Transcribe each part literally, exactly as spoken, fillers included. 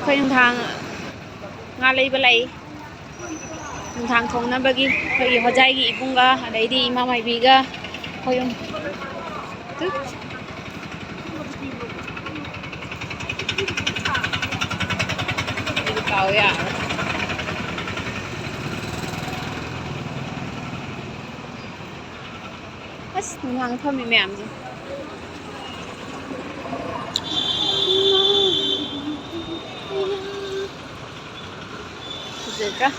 ꯑꯩꯈꯣꯏ ꯅꯨꯡꯗꯥꯡ ꯉꯥ ꯂꯩꯕ ꯂꯥꯛꯏ꯫ ꯅꯨꯡꯗꯥꯡ ꯊꯣꯡꯅꯕꯒꯤ ꯑꯩꯈꯣꯏꯒꯤ ꯍꯣꯖꯥꯏꯒꯤ ꯏꯕꯨꯡꯒ, ꯑꯗꯩꯗꯤ ꯏꯃꯥ ꯃꯥꯏꯕꯤꯒ ꯑꯩꯈꯣꯏ ꯑꯍꯨꯝ꯫ ꯇꯨ꯫ ꯑꯩꯗꯤ ꯀꯥꯎ ꯌꯥꯔꯣꯏ꯫ ꯑꯁ, ꯅꯨꯡꯗꯥꯡ ꯐꯝꯃꯤ ꯃꯌꯥꯝꯁꯦ꯫ ꯐꯖꯗ꯭ꯔꯥ?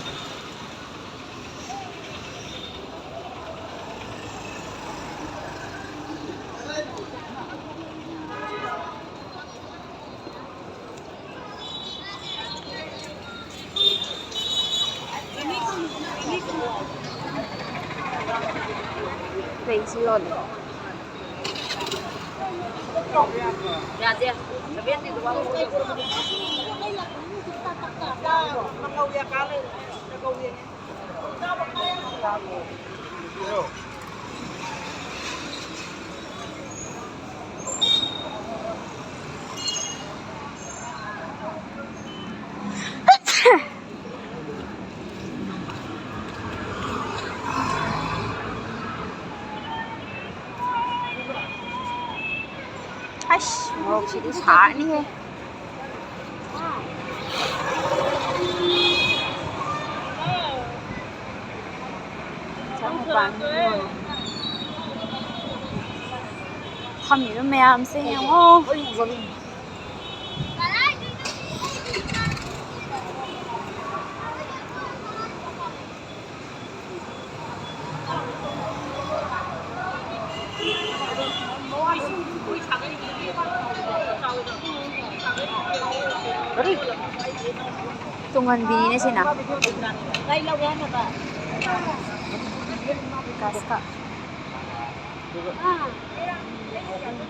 ꯂꯩꯁꯤ ꯂꯣꯟꯅ꯫ ꯌꯥꯗꯦ꯫ ꯑꯁ, ꯃꯣꯔꯣꯛꯁꯤꯗꯤ ꯁꯥꯔꯅꯤꯍꯦ꯫ ꯆꯥꯛ ꯃꯄꯥꯟ ꯂꯣꯏꯔꯦ꯫ ꯐꯝꯃꯤꯕ ꯃꯌꯥꯝꯁꯦ ꯌꯦꯡꯉꯣ꯫ ꯇꯨꯡꯍꯟꯕꯤꯅꯤꯅꯦ ꯁꯤꯅ꯫ ꯀꯥꯁꯀ꯫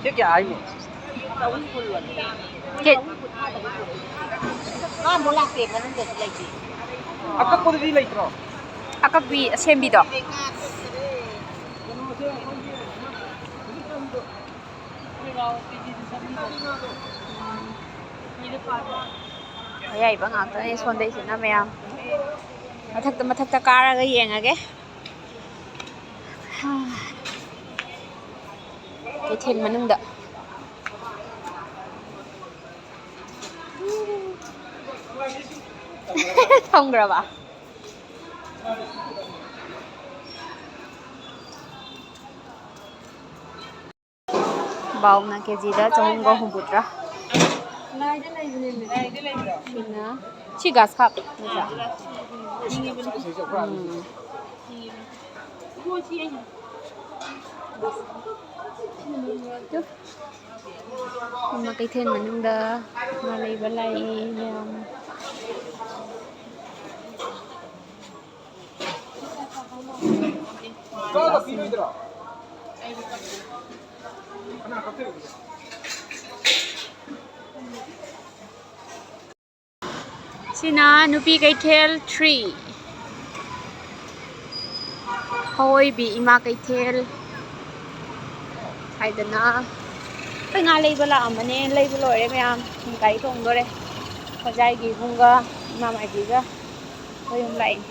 ꯁꯤ ꯀꯌꯥ ꯍꯥꯏꯅꯣ? ꯀꯦ-, ꯑꯀꯛꯄꯗꯨꯗꯤ ꯂꯩꯇ꯭ꯔꯣ? ꯑꯀꯛꯄꯤ ꯑꯁꯦꯝꯕꯤꯗꯣ꯫ ꯑꯌꯥꯏꯕ ꯉꯥꯛꯇꯅꯦ ꯁꯣꯟꯗꯩꯁꯤꯅ ꯃꯌꯥꯝ꯫ ꯃꯊꯛꯇ, ꯃꯊꯛꯇ ꯀꯥꯔꯒ ꯌꯦꯡꯉꯒꯦ꯫ ꯀꯩꯊꯦꯜ ꯃꯅꯨꯡꯗ꯫ ꯊꯝꯈ꯭ꯔꯕ? ꯕꯥꯎꯅ ꯀꯦꯖꯤꯗ ꯆꯍꯨꯝꯒ ꯍꯨꯝꯐꯨꯇꯔꯥ꯫ ꯁꯤꯅ, ꯁꯤ ꯒ꯭ꯔꯥꯁ ꯀꯥꯞ ꯅꯠꯇ꯭ꯔꯥ? ꯎꯝ꯫ ꯇꯨ꯫ ꯏꯃꯥ ꯀꯩꯊꯦꯜ ꯃꯅꯨꯡꯗ ꯉꯥ ꯂꯩꯕ ꯂꯥꯛꯏ ꯃꯌꯥꯝ꯫ ꯁꯤꯅ ꯅꯨꯄꯤ ꯀꯩꯊꯦꯜ three, ꯑꯋꯣꯏꯕꯤ ꯏꯃꯥ ꯀꯩꯊꯦꯜ ꯍꯥꯏꯗꯅ꯫ ꯑꯩꯈꯣꯏ ꯉꯥ ꯂꯩꯕ ꯂꯥꯛꯑꯝꯕꯅꯦ, ꯂꯩꯕ ꯂꯣꯏꯔꯦ ꯃꯌꯥꯝ, ꯒꯥꯔꯤ ꯇꯣꯡꯗꯣꯔꯦ꯫ ꯈꯣꯖꯥꯏꯒꯤ ꯏꯕꯨꯡꯒ ꯏꯃꯥ ꯃꯥꯏꯕꯤꯒ ꯑꯩꯈꯣꯏ ꯑꯍꯨꯝ ꯂꯥꯛꯏꯅꯦ꯫